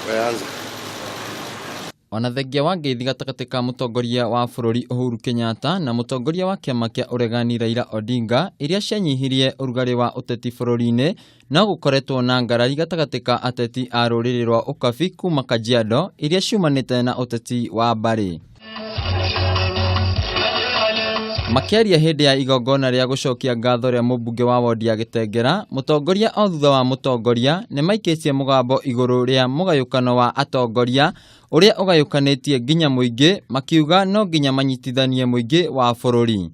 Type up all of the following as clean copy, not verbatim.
Weanza. Ona thengia wa ngeithi gatagatĩ ka mũtongoria wa bũrũri Uhuru Kenyatta na mũtongoria wa kĩama kĩa ũregani Raila Odinga iria cianyihirie ũrugarĩ wa ũteti bũrũri-inĩ, no gũkoretwo na ngarari gatagatĩ ka ateti a rũrĩrĩ rwa Ũkabi kuma Kajiado iria ciumanĩte na ũteti wa mbarĩ. Makĩaria hĩndĩ ya igongona rĩa gũcokia ngatho rĩa mũmbunge wa wondi ya Gĩtengera, mũtongoria o thutha wa mũtongoria nĩ maikĩtie mũgambo igũrũ rĩa mũgayũkano wa atongoria ũrĩa ũgayũkanĩtie nginya mũingĩ, makiuga no nginya manyitithanie mũingĩ wa bũrũri.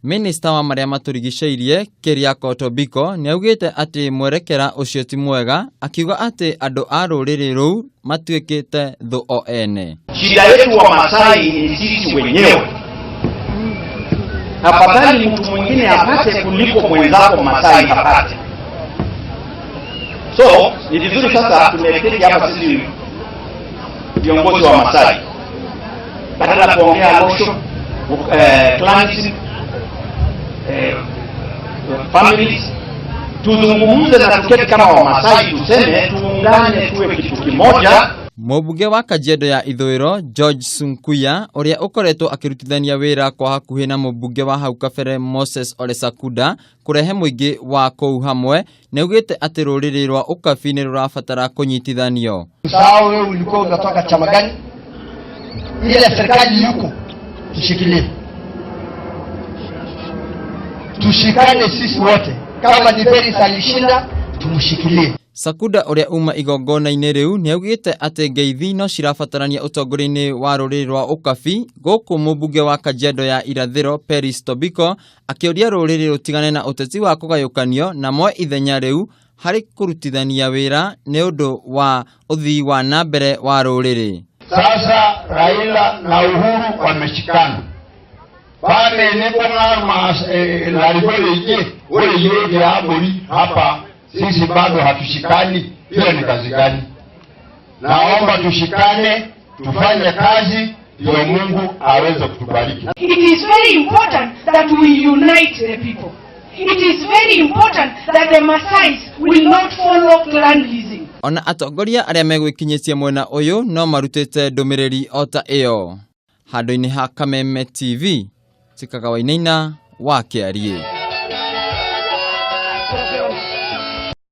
Minista wa marĩa matũrigicĩirie Keriako Tobiko nĩ augĩte atĩ mwerekera ũcio ti mwega, akiuga atĩ andũ a rũrĩrĩ rũu matuĩkĩte thũ o ene. Shida yetu wa Masai ni sisi wenyewe. Afadhali mtu mwingine apate kuliko mwenzako Masai apate. So ni vizuri sasa tumeketi hapa sisi viongozi wa Masai, badala ya kuongea losho, clansism, families, tuzungumze na tuketi kama Wamasai, tuseme tuungane, tuwe kitu kimoja. Mũmbunge wa Kajiado ya Ithũĩro George Sunkuya ũrĩa ũkoretwo akĩrutithania wĩra kwa hakuhĩ na mũmbunge wa hau kabere Moses Ole Sakuda kũrehe mũingĩ wa kũu hamwe nĩ augĩte atĩ rũrĩrĩ rwa Ũkabi nĩ rũrabatara kũnyitithanio. Usahau wewe ulikuwa unatoka chama gani? Ile serikali yuko, tushikilie, tushikane sisi wote. Kama ni Peris alishinda, tumshikilie. Sakuda ũrĩa uma igongona-inĩ rĩu nĩ augĩte atĩ ngeithi no cirabatarania ũtongoria-inĩ wa rũrĩrĩ rwa Ũkabi, gũkũ mũmbunge wa Kajiado ya Irathĩro Peris Tobiko akĩũria rũrĩrĩ rũtigane na ũteti wa kũgayũkanio na moe ithenya rĩu harĩ kũrutithania wĩra nĩ ũndũ wa ũthii wa na mbere wa rũrĩrĩ. Sasa Raila na Uhuru wameshikana pale ilipo ore hapa, sisi bado hatushikani. Hiyo ni kazi gani? Naomba tushikane, tufanye kazi ndio Mungu aweze kutubariki. It is very important that we unite the people. It is very important that the Maasais will not follow clanism. Ona atongoria arĩa megwĩkinyĩtie mwena ũyũ no marutĩte ndũmĩrĩri o ta ĩyo. Handũ-inĩ ha Kameme TV, Tikaga Wainaina wa Kĩariĩ.